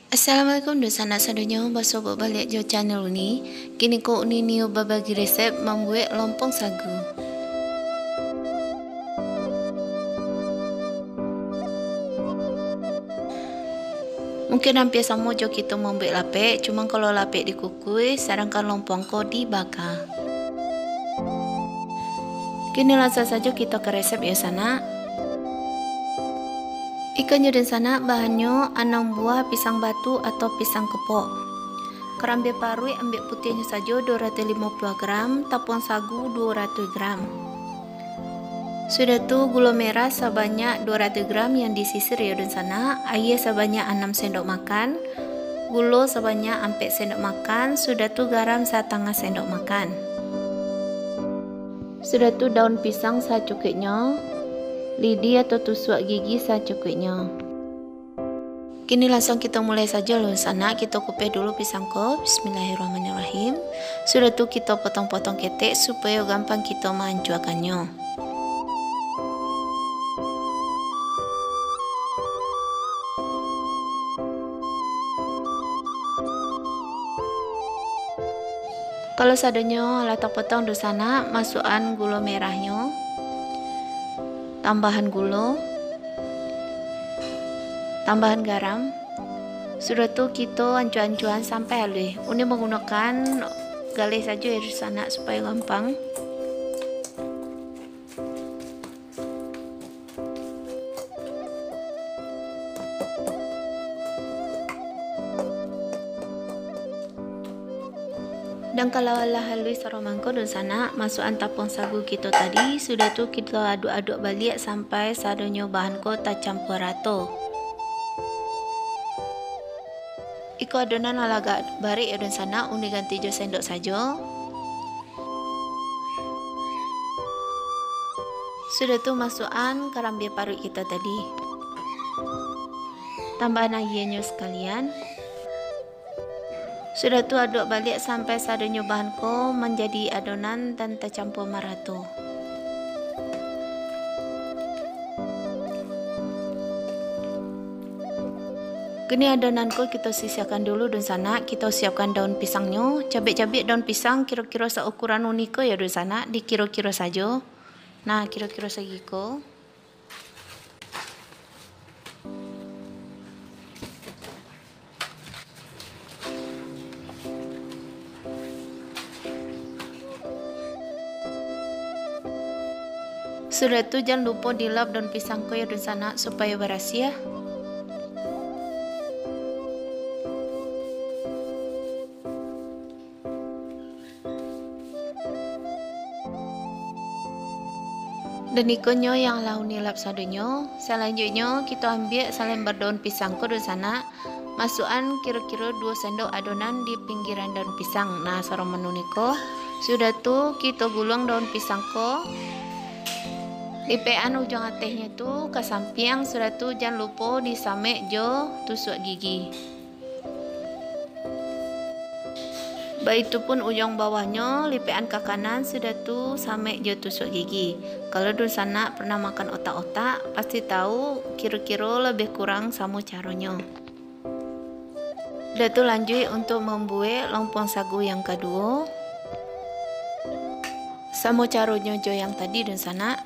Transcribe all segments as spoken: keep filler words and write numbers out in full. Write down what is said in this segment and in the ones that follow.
Assalamualaikum dunsanak sadonyo, basobok baliak jo channel Uni. Kini ko Uni Nio babagi resep mambuek lompong sagu. Mungkin ampia samo jo kito mambuek lapek, cuma kalau lapek dikukuih, sadangkan lompong ko dibaka. Kini lansuang sajo kito ka resep yo sanak. Ikonyo dunsanak, bahannyo anam buah pisang batu atau pisang kepok. Karambia paruik ambiak putiahnyo sajo duo ratuih limo puluah gram, tapuang sagu duo ratuih gram. Sudah tu gulo merah sabanyak duo ratuih gram yang disisir yo dunsanak, aia sabanyak anam sendok makan, gulo sabanyak ampek sendok makan, sudah tu garam satangah sendok makan. Sudah tu daun pisang sacukuiknyo, lidi atau tusuak gigi sacukuiknyo. Kini lansuang kito mulai sajo dunsanak, kito kupaih dulu pisang ko, bismillahirrahmanirrahim. Sudah tu kito potong-potong ketek supayo gampang kito maancuakannyo. Kalau sadonyo alah tapotong dunsanak, masuakan gulo merahnyo, tambahan gulo, tambahan garam, sudah tu kito ancua-ancuakan sampai aluih. Uni manggunokan galeh sajo yo dunsanak supayo gampang. Dan kalau alah aluih saromangko dunsanak, masuakan tapuang sagu kito tadi, sudah tu kito aduak-aduak baliak sampai sadonyo bahan ko tacampua rato. Iko adonan alah agak barek yo dunsanak, Uni ganti jo sendok sajo. Sudah tu masuakan karambia paruik kito tadi. Tambahan aianyo sakalian. Sudah tu aduak baliak sampai sadonyo bahan ko manjadi adonan dan tacampua marato. Kini adonan ko kito sisihkan dulu dunsanak, kito siapkan daun pisangnyo, cabiak-cabiak daun pisang kiro-kiro saukuran Uni ko yo dunsanak, dikiro-kiro sajo. Nah, kiro-kiro sagiko. Sudah tu, jan lupo dilap daun pisang ko yo dunsanak, supayo barasiah. Dan iko nyo yang lah Uni lap sadonyo. Salanjuiknyo, kito ambiak salambar daun pisang ko dunsanak, masuakan kiro-kiro duo sendok adonan di pinggiran daun pisang. Nah, saroman Uni ko. Sudah tu, kito guluang daun pisang ko. Lipekan ujuang atehnyo tu ka sampiang, sudah tu jan lupo disamek jo tusuak gigi. Baitu pun ujuang bawahnyo, lipekan ka kanan, sudah tu samek jo tusuak gigi. Kalau dunsanak pernah makan otak-otak, pasti tahu kiro-kiro lebih kurang samo caronyo. Sudah tu lanjuik untuk mambuek lompong sagu yang kaduo. Samo caronyo jo yang tadi, dunsanak.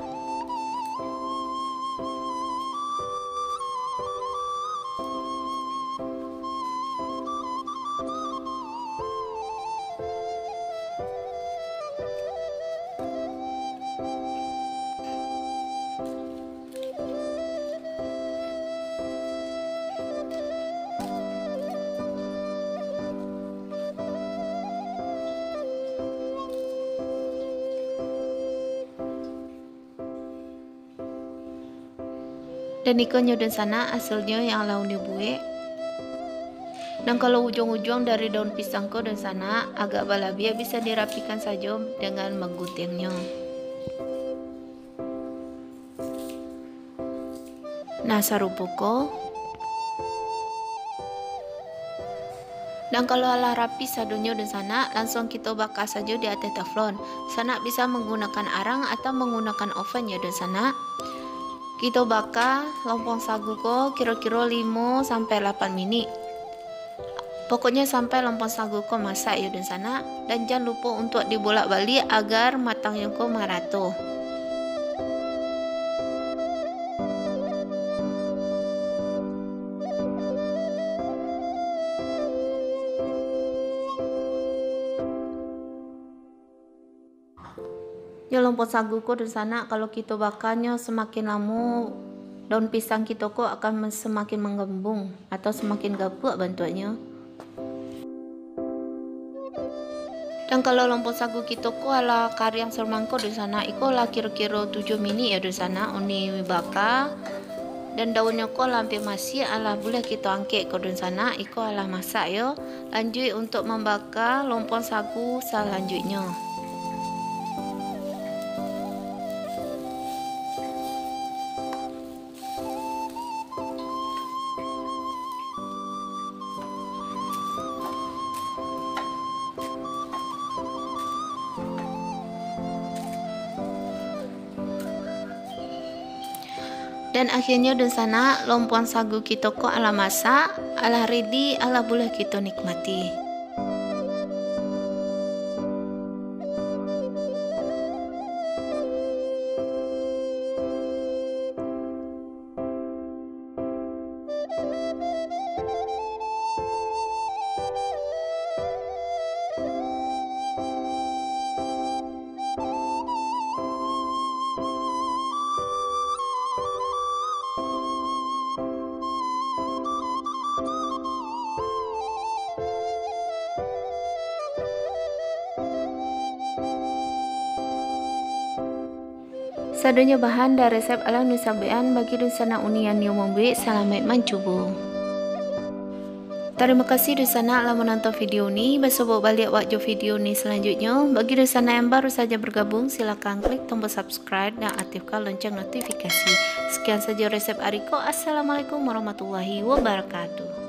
Dan iko nyo dunsanak, hasilnyo yang lah Uni buek. Dan kalau ujuang-ujuang dari daun pisang ko dunsanak, agak balabiah, bisa dirapikan sajo dengan manggutiangnyo. Nah, sarupo ko. Dan kalau alah rapi sadonyo dunsanak, lansuang kito baka sajo di ateh teflon. Sanak bisa manggunakan arang atau manggunakan oven yo dunsanak. Kito baka lompong sagu ko kiro-kiro limo sampai lapan minik. Pokoknyo sampai lompong sagu ko masak yo dunsanak, dan jan lupo untuak dibolak-baliak agar matangnyo ko marato. Yo, lompong sagu ko dunsanak, kalau kito bakanyo samakin lamo, daun pisang kito ko akan samakin manggambung atau samakin gapuak bantuaknyo. Dan kalau lompong sagu kito ko alah kariang samangko dunsanak, iko lah kiro-kiro tujuah minik yo dunsanak, uni baka. Dan daunnyo ko lah ampia masiak, alah buliah kito angkek ko dunsanak, iko alah masak yo. Lanjuik untuak mambaka lompong sagu salanjuiknyo. Dan akhirnyo dunsanak, lompong sagu kito ko alah masak, alah ready, alah buliah kito nikmati. Sadonyo bahan dan resep alah Uni sampaian. Bagi dunsanak Uni nan nio mambuek, salamaik mancubo. Tarimo kasih dunsanak lah manonton video ni. Basobok baliak wak jo video ni salanjuiknyo. Bagi dunsanak yang baru saja bergabung, silakan klik tombol subscribe dan aktifkan lonceng notifikasi. Sekian saja resep ari ko. Assalamualaikum warahmatullahi wabarakatuh.